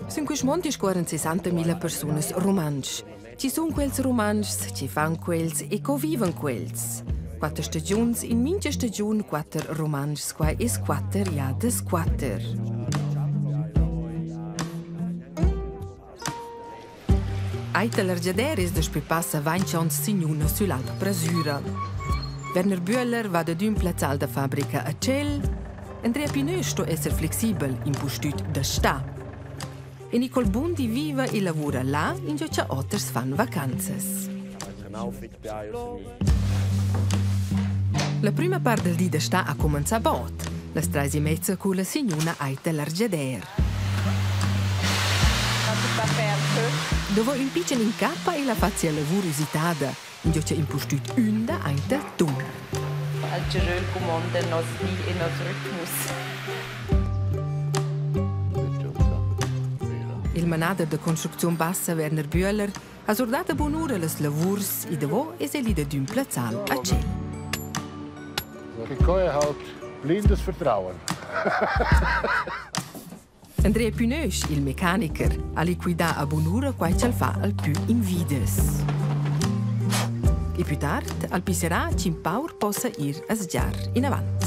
Sün quist mond discuorran 60.000 persunas rumantsch. Chi sun quels rumantschs, chi fan quels e co vivan quels? Quatter stagiuns, in mincha stagiun quatter rumantschs, quai es quatter jadas quatter. Aita Largiadèr es daspö passa vainch ons signuna süll'Alp Prasüra. Werner Bühler va dad ün plazzal da fabrica a tschel. Andrea Pinö sto esser flexibel, impustüt da stà. E Nicole Bundi viva e lavura là, ingio cha oters fan vacanzas. La prüma part del di da stà ha cumanzà bod, las trais e mezza culla signuna Aita Largiadèr. Dopo ün pitschen incappa ella fa sia lavur üsitada, ingio cha impustüt ün da aint dal tun. Al Tirol cumonda nos di e nos ritmus. Il manader da construcziun bassa Werner Bühler ha surdat a bunura las lavurs e davo es el ida d'ün plazzal a tschel. Che co è halt blindes Vertrauen. Andrea Pünösch, il mecaniker, ha liquidà a bunura quai ch'el fa al pü invidas. E più tard al pisserà ch'in paur possa ir a sgiar inavant.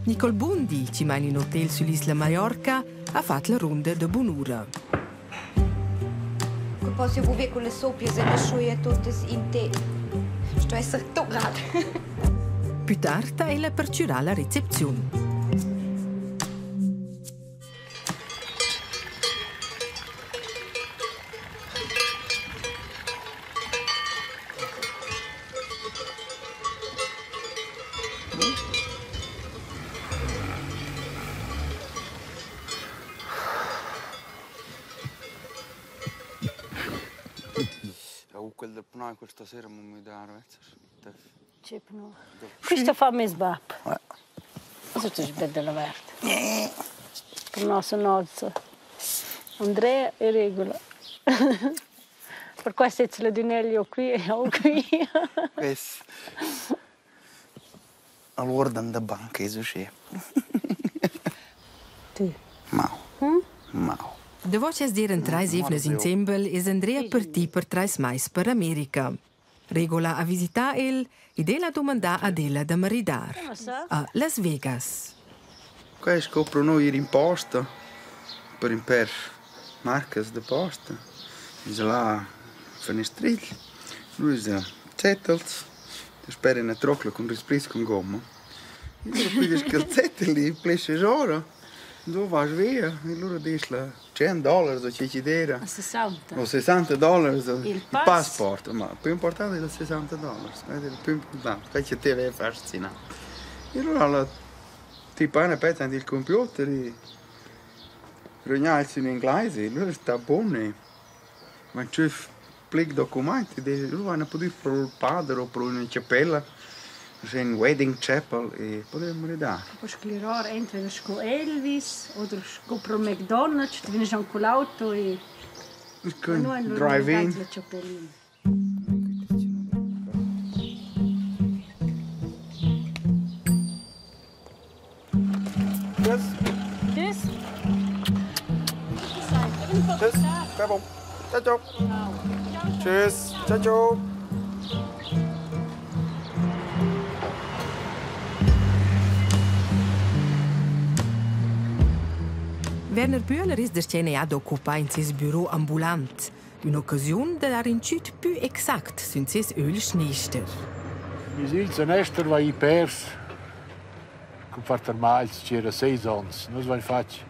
Nicole Bundi, chi maina in hotel sull'isla Mallorca, ha fatg la runda da bunura. Che posso viver con le sopias e le sciuie tuttas in te. Sto esser toccat. Più tard ha ella pertgürà la recepziun. Quel del pneu questa sera mo müdar, Che pneu? Quista fa meis bap. Also das ist bella vert. Per nossa nozza. Andrea e Regula. Per questo es la Dunelio qui e eu qui. Vess. All'uorden da banca es uschè. Tü. Mau. Mau. Davo ch'els d'eiran trais eivnas insembel es Andrea partì per trais mais per America. Regula ha visità el ed el ha dumandà ad ella da maridar a Las Vegas. Quai es sco pro noi ir in posta per ün pêr marcas da posta. Esa là fanestrigl, nus zetels, dasper üna trocla cun risplis cun gomma. Lura pigliast quel zettel e pleschas ora. Tu vas via e lura disch'la tschient dollars o che chi d'eira. A 60. O 60 dollars Il il passport. Ma il più important era 60 dollars, quai era il più important, quai che ti aveva fascinà. E lura la tipa üna pezza aint il computer e rugnà in inglais e lura sta bun e ma tschüf pli documainti, lura vaina pudü pro il pader o pro üna chapella, uschè ün wedding chapel e pudü maridar. Poss sclerar entweder sco Elvis oder sco pro McDonald's, tu vegnas aunc cul auto e Drive-in. La chapellina. Tschüss. Tschüss. Tschüss. Ciao. Ciao, ciao. Tschüss. Ciao, ciao. Werner Bühler es darcheu ad occupà in seis büro ambulant, ün'occasiun da dar ün tschüt pü exact sün seis ögl schneister. Mis il sanester va i pers cun far termagls c'era seis ons. Nus vain fatg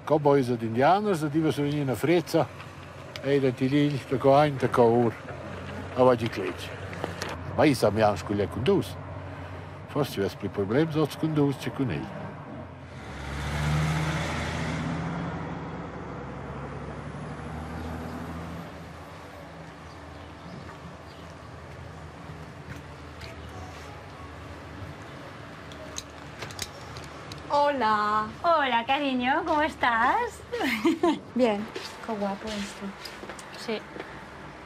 cowboys ed indianers ed iva sur ina frezza eir ant il igl da co aint da co our. A va gi cletg. Ma i sa mi anc scuglier cun dus. Forse ci vess pli problems oz cun dus che cun el. Hola. Hola, cariño, ¿cómo estás? Bien, qué guapo esto. Sí.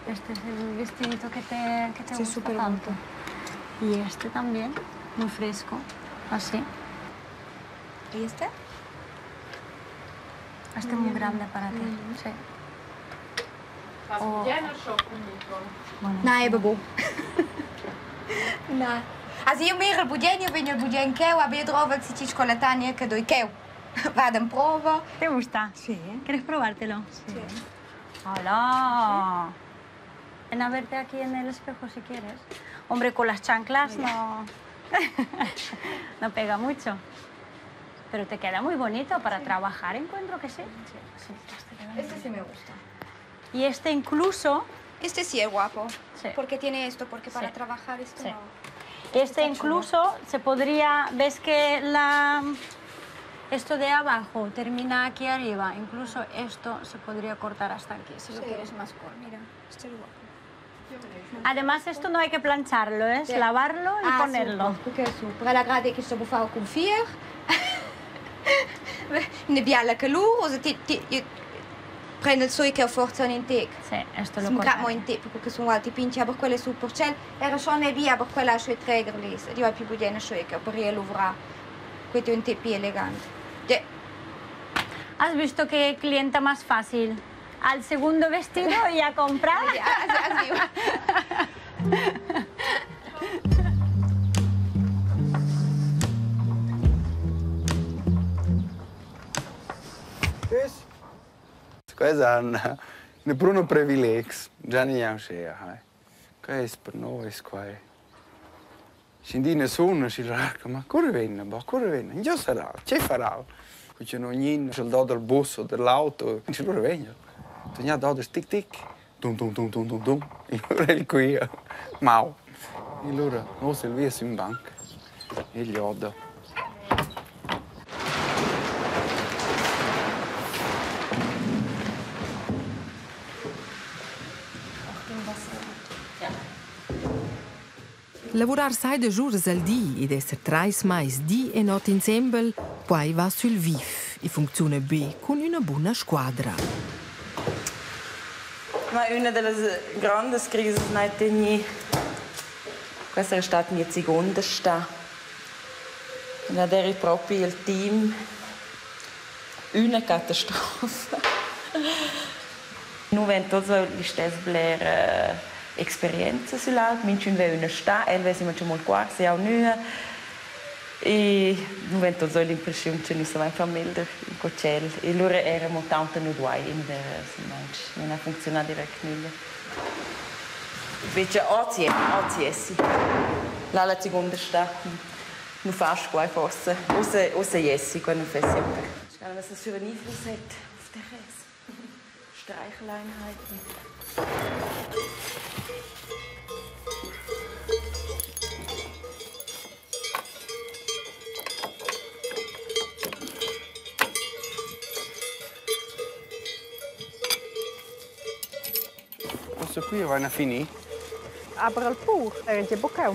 Este es el vestidito que te, que te sí, gusta tanto. Y este también, muy fresco, así. ¿Y este? Este es muy grande para ti, mm. sí. O... Nein, eben bo. Nein. Also io mir il bugen, io vengo il bugen cheu, aber io trovo che si con la Tania che doi cheu. Vado in prova. ¿Te gusta? Sí. ¿Quieres probártelo? Sí. ¡Hola! Ven a verte aquí en el espejo si quieres. Hombre, con las chanclas no, no pega mucho. Pero te queda muy bonito para trabajar, encuentro que sí. Sí, este queda muy Este sí me gusta. Y este incluso... Este sí es guapo. Sí. Porque tiene esto, porque para Sí. trabajar esto Sí. no. Este incluso se podría... ¿Ves que la, esto de abajo termina aquí arriba? Incluso esto se podría cortar hasta aquí, si lo Sí. quieres más corto. Mira, este es guapo. Además, esto no hay que plancharlo, es Sí. lavarlo y Ah, ponerlo. Super, perché è super. Alla grade che sto fare con fier. Ne biala calor, o ti, ti, io prendo il sole che ho forza in tec. Sí, esto lo Sono cortaré. in te, perché sono alti pinci, aber quelle super cel. Era schon ne via, aber quella sui trägerlis. Io ho più bugiena sui che per lavorare. Questo è un te più elegante. Ja. ¿Has visto qué clienta más fácil? Al segundo vestido y a comprar. Also, also, Tschüss. Questo è un, un bruno privilegio. Già ne abbiamo scea. Questo per noi è qua. Scendina sono, si racca, ma cosa viene? Ma cosa viene? Io sarà, che farà? Perché non niente, se do del bus o dell'auto, non ci loro vengono. Tu ne do del tic tic, dum dum dum dum dum dum, e loro è qui, mau. E loro, no, se lui è su in banca. E gli odo. Lavurar sai de jours al di ed esser trais mais di e not insembel, quai va sul vif e funziona be con una buona squadra. Ma una delle grandi crisi nei tegni. Questa è stata mia seconda sta. Ed era proprio il team una catastrofe. Noi abbiamo tutti le stesse blere esperienze sull'alp, minchün ve una sta, el ve immer schon mal quasi auch neu. E noi abbiamo tutti l'impressione che noi siamo in famiglia in cocel. E loro erano tanto noi due in der non ha funzionato direkt nulla. Invece oggi, oggi sì. La seconda sta. Nu fast guai forse. Ose ose jessi, quando fai sempre. Ich kann was das für einen Einfluss hat auf den Käse. Streicheleinheiten. Questo qui va a finire. Aber il pur, era già bocca.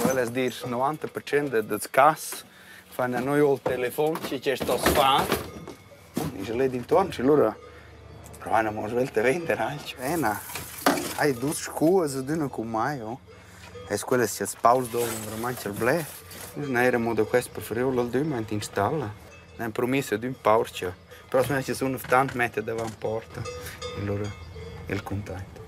Dove dir 90% dels cas fanno a noi il telefono, ci c'è sto sfa. E lì dintorno, c'è loro. Provano a svelte vendere, alc. Bene. Hai due scuole, d'una con mai, oh. E quelle si spaus dove veramente il ble. Noi eravamo da questo per fare il due in stalla. Ne hanno promesso di un porcio. Però se sono tanti metri davanti porta. E loro il contento.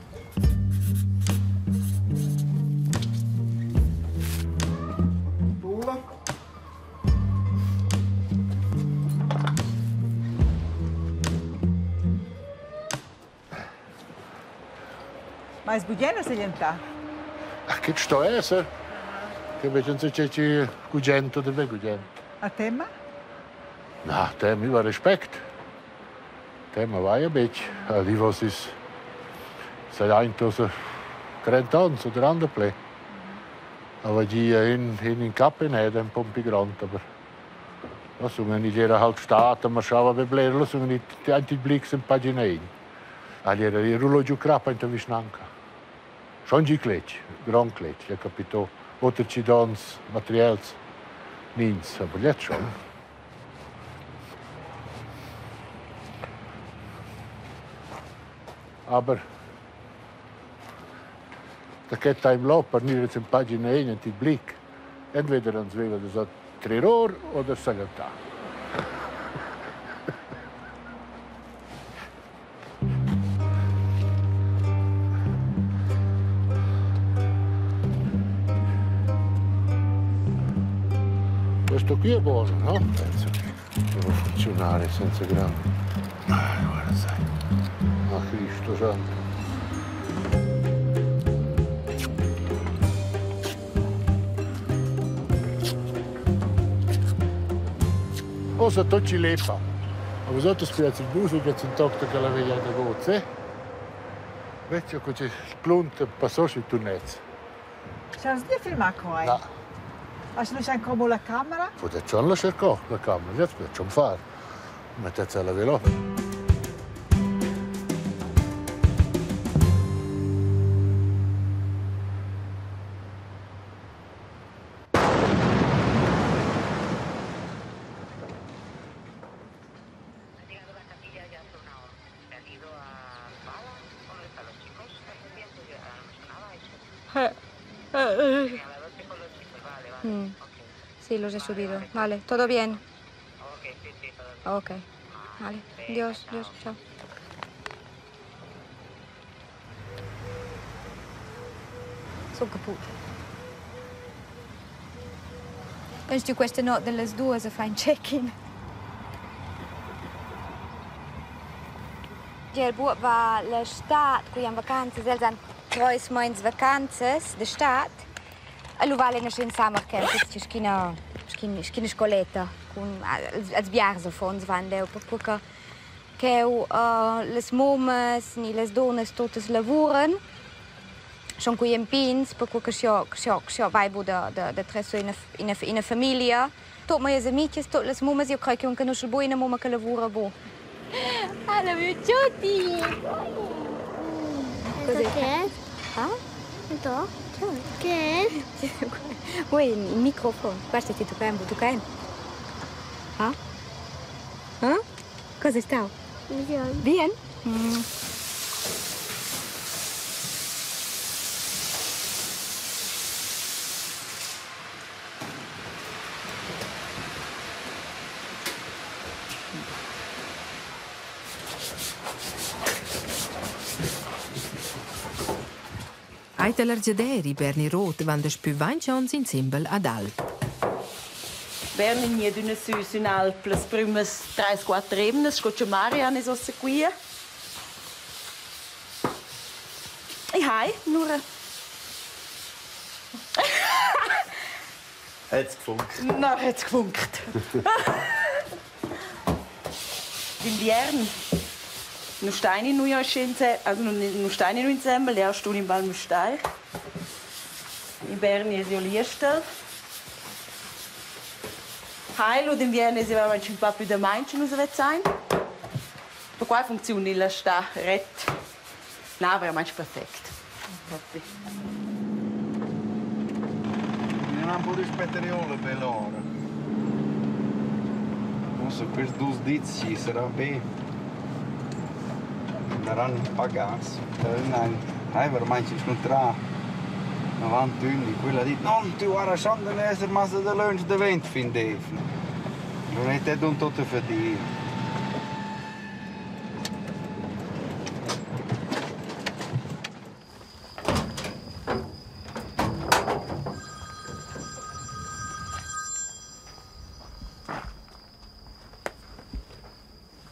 Ma es bugiena se glientà? Ah, che sto esser? Che invece non c'è c'è gugento deve gugento. A tema? Na, tem va respect. Tema vai a bec. Di was is seit 30 anni oder andere ple. Aber die in in in Kappen hat ein po' più grande, aber das sono nicht era halt stato, ma schava be blerlo, sono nicht anti blicks in pagina in. Ali era il rullo giù crappa in visnanca. Schon gi clec, gran clec, ja capito. Oder ci dons materials nins, aber jetzt schon. Aber Da che time là per gnir in pagina in ent il Blick. Entweder ans veva da trer or oder sagliantar. Questo qui è buono, no? Penso che deve funzionare senza grandi. Ah, guarda, sai. Ah, Cristo santo. Ossa tot ci lepa. A vosotros spiaz il bus che c'è un toc che la veglia da gozze. Vecchio che c'è splunta passò sul tunnez. C'è un filmar qua? No. Hast du ancora la camera? Potete già la cercare la camera, jetzt wird schon fare. Mettete alla velo. Sí, los he subido. Vale, ¿todo bien? Ok, vale. Dios, Dios, chao. Sono kaputt. Pensi tu questa notte delle 2 a fare un check-in? Il bub va l'estate, qui in vacanze, els han 3 meins vacanzas d'estate. E lu valen in summer camp, c'è schina schina scoletta con als biars fons van leu per che che les momas ni les donnes totes lavuren. Schon qui in pins, per che sio vai bu da tresso in una famiglia. Tot meus amiches, tot les momas, io credo che un conosce bu una moma che lavora bu. Hallo, Cioti! Cos'è? Che è? Ah? No. Che è? Vuoi il microfono? Questo ti tocca, tu tocca. Ah? Ah? Cosa sta? Bien. Bien? Mm. Aita Largiaderi, Berni Roth van daspö 20 ons insembel ad Alp. Berni nie d'üna sü sün Alp las prümas 3-4 emnas, sco cha Marian es uossa quia. E hai, Nura. Hat's gefunkt? Na, hat's gefunkt. D'inviern nu steini nu ja scenze, also nu steini nu insembel, ja stun in Val Müstair. In Berni es jo Liestal. Heil d'inviern es veramente un po' più da mainch nu savet sein. Per quai funzioni la sta ret. Na, veramente perfekt. Non ha un po' di spetteriola bella ora. Non so, questi due dizi sarà bene. Daranno pagarsi. Nein, veramente ci scontrà. 91, quella dit, non, tu guarda, schon den essere massa de lunch de vent fin def. Non è te d'un tutto fatia.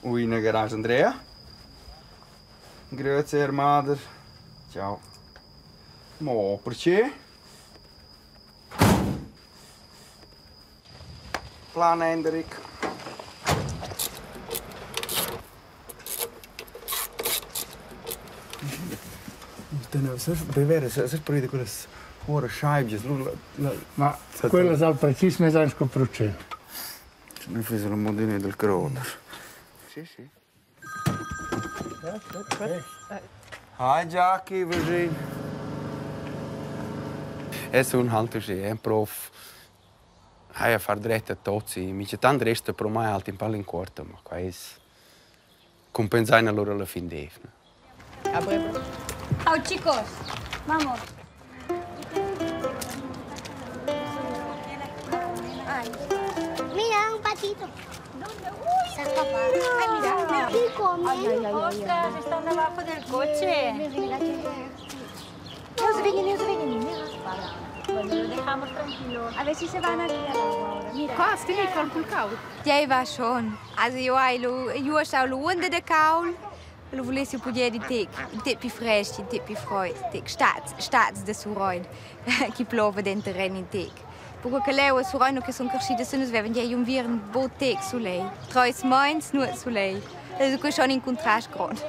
Ui, in garage Andrea. Grüezi, Herr Mader. Ciao. Ma perché? Planänderung. Bewähren, quelle ore scheibe. Ma quella dal preciso mes con procedere. Noi facciamo il modino del croner. Sì, sì. Hi Jackie, Virgin. Es un halt è un prof. Hai a far dretta tozzi, mi c'è tant resta pro mai alt in pal in quarta, ma qua es compensai allora alla fin d'efna. Ciao chicos, vamos. Mira, un patito. Se escapa. Ay, mira, mira. Aquí comen. Ostras, están debajo del coche. Bueno, lo dejamos tranquilo. A ver si se van aquí al agua ahora. Mira. Qua, sti lì col cul Jei va schon. Also io hai lu, io stau lu unde de caul. Lu volessi poder di tec, in tec più fresc, in tec più freud, tec stats, stats de Suroin, chi plova dentro ren in tec. Perché che leu a Suroin che son crescida se nus vevan jei un viern bo tec su lei. Trois moins nur su lei. Also que schon in contrast grond.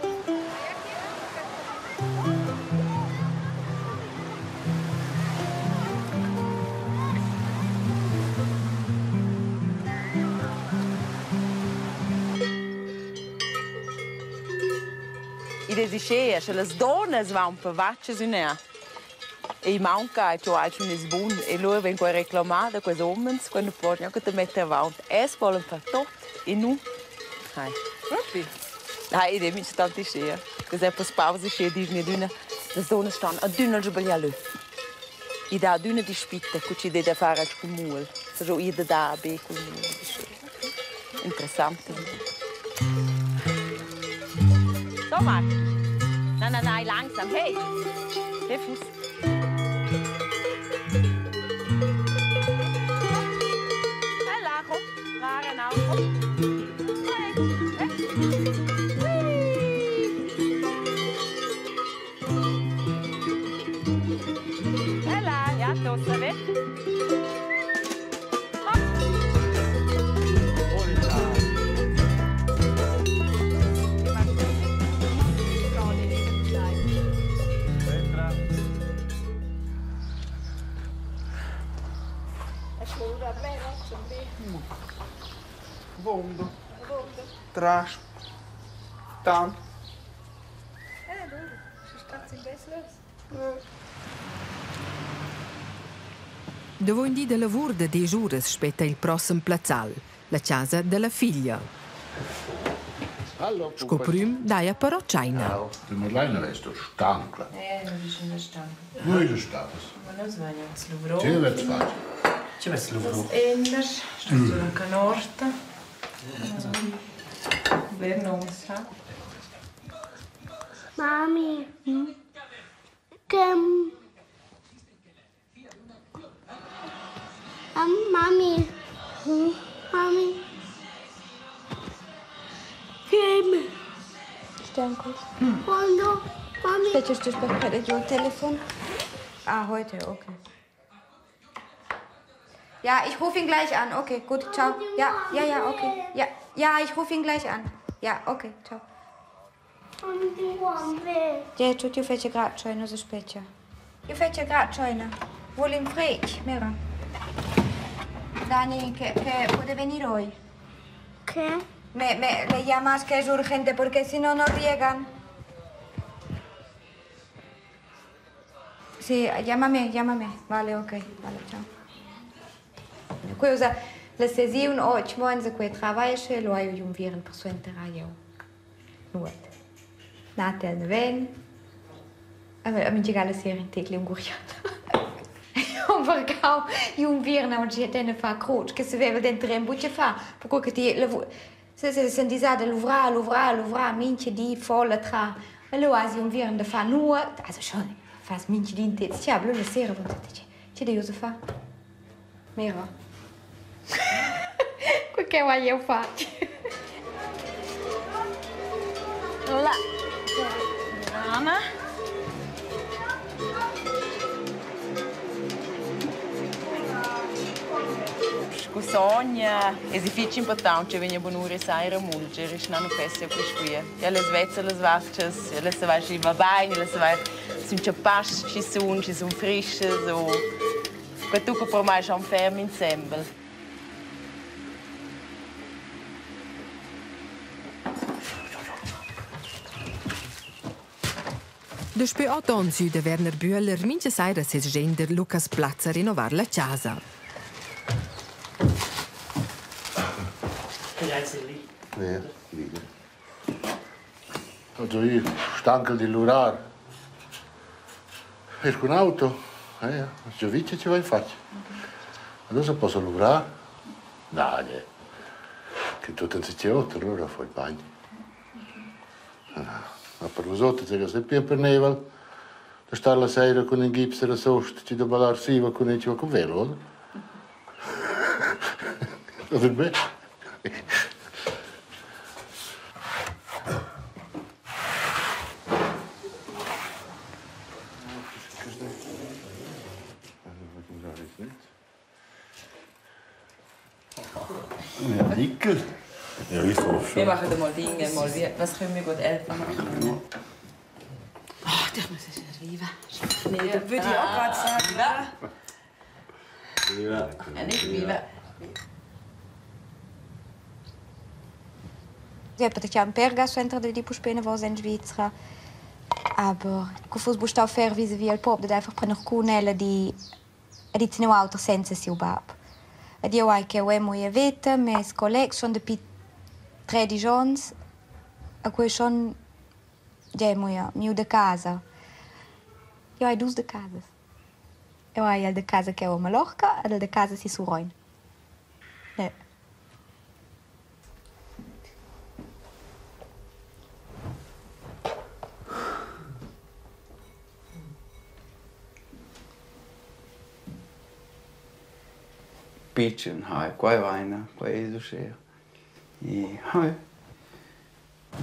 Id es uschea, sche las donnas vaun per vachas ün eir. E i maunca giò alch ün es bun e lura vegn quai reclamà da quels homens quando po gnanca da metter avaunt. Els volan far tot e nu. Hai. Propi? Hai, id es minchatant uschea. Quels è pos pausa uschea dischni adüna, las donnas stan adüna al sbaglià lö. I dà adüna dispitta cu chi dà da far alch cul muol. Saja ir da dar be cul muol uschea. Interessant. So, Marti. Nein, nein, nein, langsam. Hey! Der Fuß. Hela, komm. Rara, now, komm. Hey. Hela, ja, tossa, ve. Vondo. Tras. Tan. Davo ün di da lavur da desch uras spetta il prossem plazzal, la chasa da la figlia. Hallo, Sco prüm daja però tschaina. Die Madeleine ist doch stank. Eh, non stanca. Noi ist status. Ma non sbaglio, luvro. Ti wird's fat. Ci vess luvro. Anders, sta la canorta. Bler non sa. Mami. Che... Mami. Mami. Che... Sternkurs. Quando... Mami. Aspetta, sto spaccare giù il telefono. Ah, heute, okay. Ja, ich rufe ihn gleich an. Okay, gut, ciao. Ja, ja, ja, okay. Ja, ja, ich rufe ihn gleich an. Ja, okay, ciao. Ja, tu ti fece grad schön, so später. Io fece grad schön. Vuole in frech, mira. Dani, che, che puede venir hoy. Che? Me, me, le llamas que es urgente porque si no, no llegan. Sí, llámame, llámame. Vale, ok. Vale, ciao. Cosa, la sesiun och moin se quei travasce lo ai un viren per suenter a eu. Nuot. Natel ne ven. A mi giga la sera in tegli un guriata. Un vergau, un viren a un ne fa croce, che se veva dentro in bucce fa, per cui che ti se se sen disada luvra, luvra, luvra, minche di folla tra. E lo asi un viren da fa nuot, also schon, fas minche di in tez, ciao, la sera von te. Ci de fa. Mira. Quel che voglio fare. La. Anna. Scu Sonja, es fich important che vegna bunura e saira mulger, isch non fesse qui. Ja les vezza las vachas, ja les va schi va bain, les va sun chapas, chi sun, chi sun frisches o Qua tu che pro mai schon ferm insembel. Daspö ot ons güda Werner Bühler mincha saira seis gender Lukas Platz a renovar la chasa. Ja, liege. Also ich stankel di lurar. Esco in auto, eh, ja, già vice ci vai in faccia. Adesso posso lavorare. Na, ne. Che tut en se oter, allora fai bagn. Ma per vosotros era sempre impernevel da star la sera con in gips e sost, ci da ballar siva con in con velo, oder? Oder be? Ja, Nickel. Ja, ich hoffe schon. Wir machen mal Dinge, mal wie, was können wir gut helfen machen? Ach, ich muss es reiben. Nee, das würde ich auch gerade sagen. Ja. Ja, nicht reiben. Ich habe ja un per suenter da puspei enavos en Svizra. Aber co fuss buc stau fair vis-a-vis al pop dad einfach prender cun ella di ed ir teniu auter senza siu bab. Ed jeu hai cheu emo mia veta, mes collegs schon dapi tredisch onns e quei schon gie mo miu da casa. Jeu hai dus da casas. Jeu hai el da casa cheu a Mallorca ed el da casa si Surrein. Ja. Pitschen, hai, quai vaina, quai es uschea. E hai,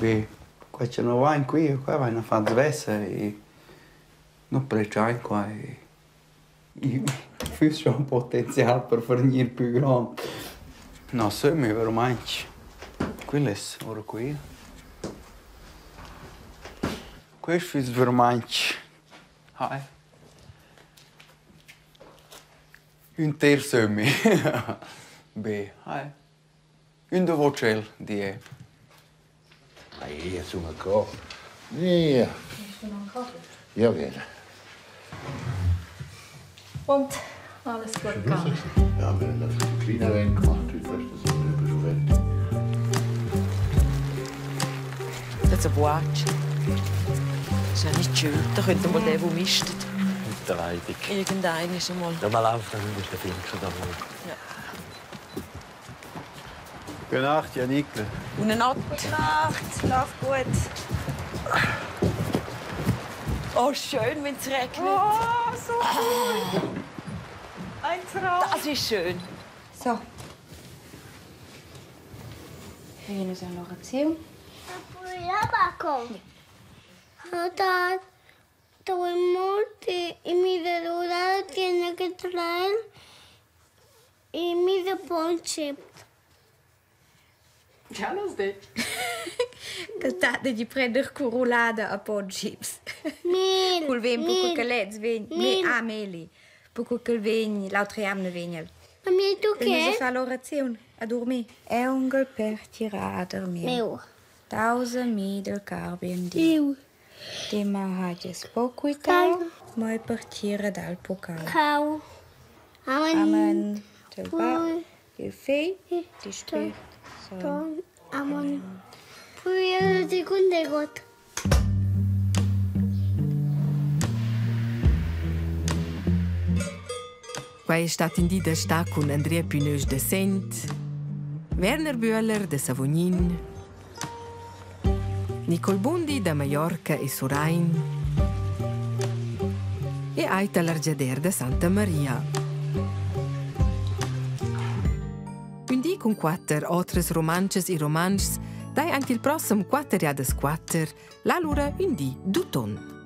be quai cha no vain qui, quai vaina fat svessa e no predschain quai. I füss schon potenzial per far gnir pü grond. No sömmi veramaing. Quel es ora qui. Quist füss veramaing hai. Ün ter sömmi. Be, hai. Ün davo tschel, di eu. Ei, sun ancora. Ja. Ja, gerne. Und alles gut gegangen? Ja, wir haben einfach einen kleinen Wein gemacht. Heute, weißt du, das sind wir schon fertig. Das ist ein Watsch. Das ist ja nicht schön. Da könnte mal der, der mistet. Mit der Weidung. Irgendein ist einmal. Ja, mal auf, dann ist der Finken da wohl. Ja. Gute Nacht, Janikle. Gute Nacht. Gute Nacht. Schlaf gut. Oh, schön, wenn es regnet. Oh, so cool. Ein Traum. Das ist schön. So. Wir gehen uns noch erzählen. Tiene que traer y mi de ponche. Ja, das ist. Che tat di prender curulada a ponchips. Mel. Cul vent mel. poco che lez vegn. Mel. Ah, meli. Poco che vegn, l'altra jamna vegn. Mami, tu E nus che? fa l'orazione a dormir. È un per tirader meu. Meu. Tausa mi del carbien di. Eu. Te ma hages poquitau, mai partire dal pocal. Cau. Amen. Amen. Del Bab, Poi. del Fei, del Spirit. Ton. Amen. Poi io ti condegot. Quai è stat in di da sta con Andrea Pinösch de Sent, Werner Bühler de Savognin, Nicole Bundi da Mallorca e Surrein e Aita Largiader de Santa Maria. Un di con quatter autres romanches e romanschs dai ant il prossem quatter jadas quatter, l'allura un di d'uton.